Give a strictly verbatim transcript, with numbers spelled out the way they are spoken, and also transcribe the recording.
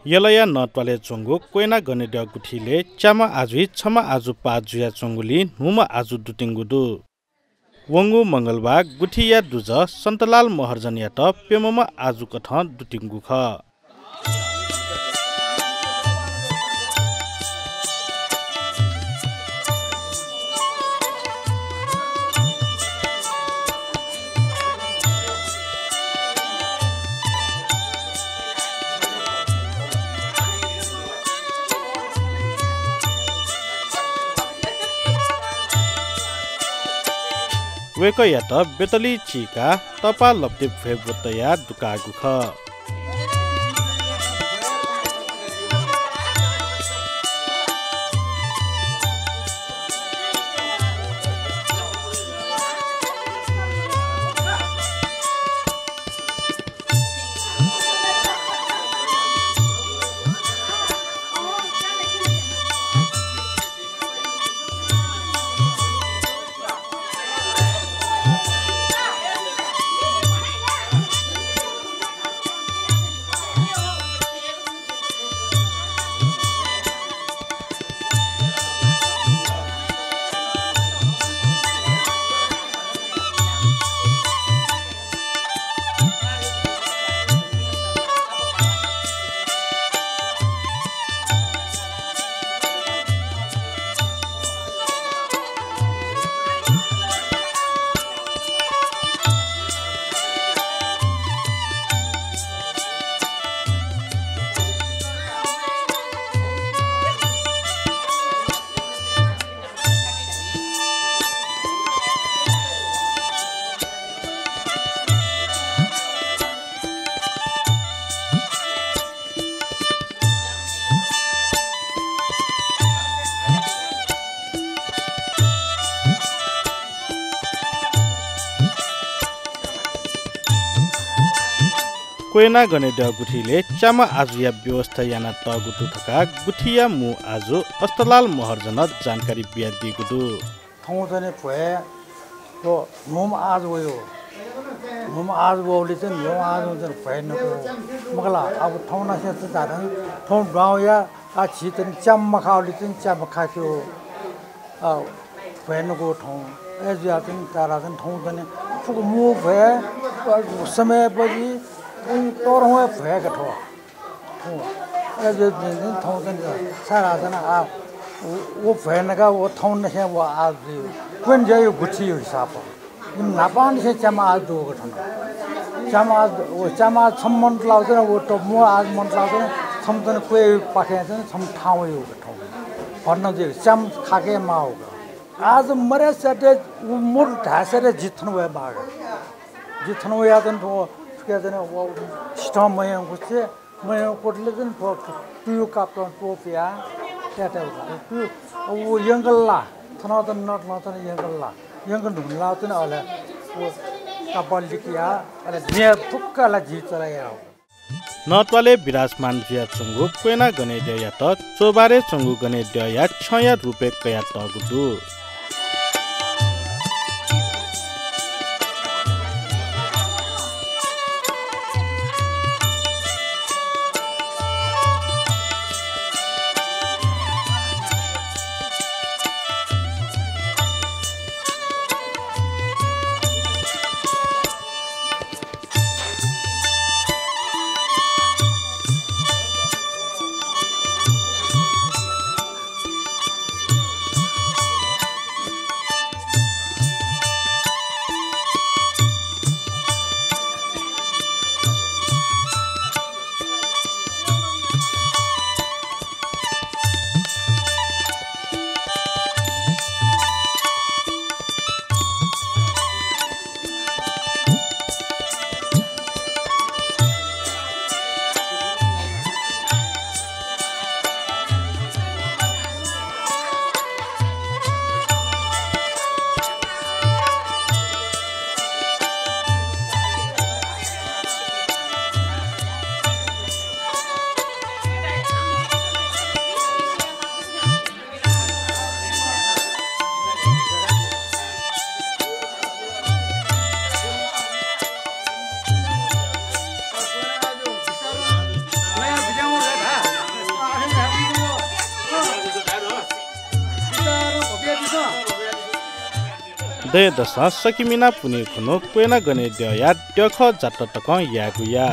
यलया नःत्वालय् च्वंगु क्वय्ना गनेद्यः गुथिलय् च्याम्ह आजुइ छम्ह आजु पाः जुयाच्वंगुलिं न्हूम्ह आजु दुतिंगु दु। वंगु मंगलबार गुथिया दुजः सन्तलाल महर्जनयात प्यम्हम्ह आजु कथं दुतिंगु खः। वय्कःयात बेतली चीकाः तःपाः लप्तिप भ्वय् ब्व तयाः दुकाःगु खः। क्वय्ना गनेद्यः गुथिलय् च्याम्ह आजुया व्यवस्था यानातःगु दु धकाः गुथिया मू आजु अष्टलाल महर्जनं जानकारी बियादीगु दु। थौं चाहिँ भ्वय् व न्हूम्ह आजु वयो। न्हूम्ह आजु वःगुलिं चाहिँ न्हूम्ह आजु चाहिँ भ्वय् नकू मखु ला। अब थौंनिसें चाहिँ धाःसा थौं द्वांया आ झी चाहिँ च्याम्ह मखाःगुलिं चाहिँ च्याम्ह मखाक्यू। आ, भ्वय् नकू थौं। अय् जुयाः चाहिँ धाःसा थौं चाहिँ फुक्क मू भ्वय्, अ, समय बजि, उं तःधं हे भ्वय् का थ्व। अय् जुयाः चाहिँ थौं चाहिँ छाय् धाःसा आ, व, व भ्वय् नकाः व थौंनिसें व आजु जुइ। क्वय्ना गनेद्यःया गुथिया हिसाबं। इमि न्हापांनिसें च्याम्ह आजु दुगु थन। च्याम्ह आजु, व च्याम्ह आजु छम्ह मन्त लाःगु चाहिँ, व त मू आजु मन्त लाःगु चाहिँ, छम्ह चाहिँ क्वय् पाखें चाहिँ, छम्ह थाहां वइगु थौं। भन्न जुइ, च्याम्ह खाके माःगु। आजु मदय् स्यादे, व मदु धाय् स्यादे जि थन वये माःगु। जि थन वयाः चाहिँ थ्व, थुके चाहिँ व सिथं मयंकुसे, मयंकुतले चाहिँ थ्व तुयु काप्तं त्वपुयाः तयेत। तुयु, व यंकल ला, थन त नतलं त यंकल ला। यंकल धुन ला त अले व कापल लिकिया, अले म्ये फुक्क ला जि चला याः। नतःपालय् विराजमान जुयाच्वंगु क्वय्ना गनेद्यःयात चोभारय् च्वंगु गनेद्यःया छ्यंया रूपय् कयातःगु दु। दँय्‌दसं सकिमिना पुन्हि खुन्हु क्वेना गनेद्यःया द्यःखः जात तकं यायेगु या।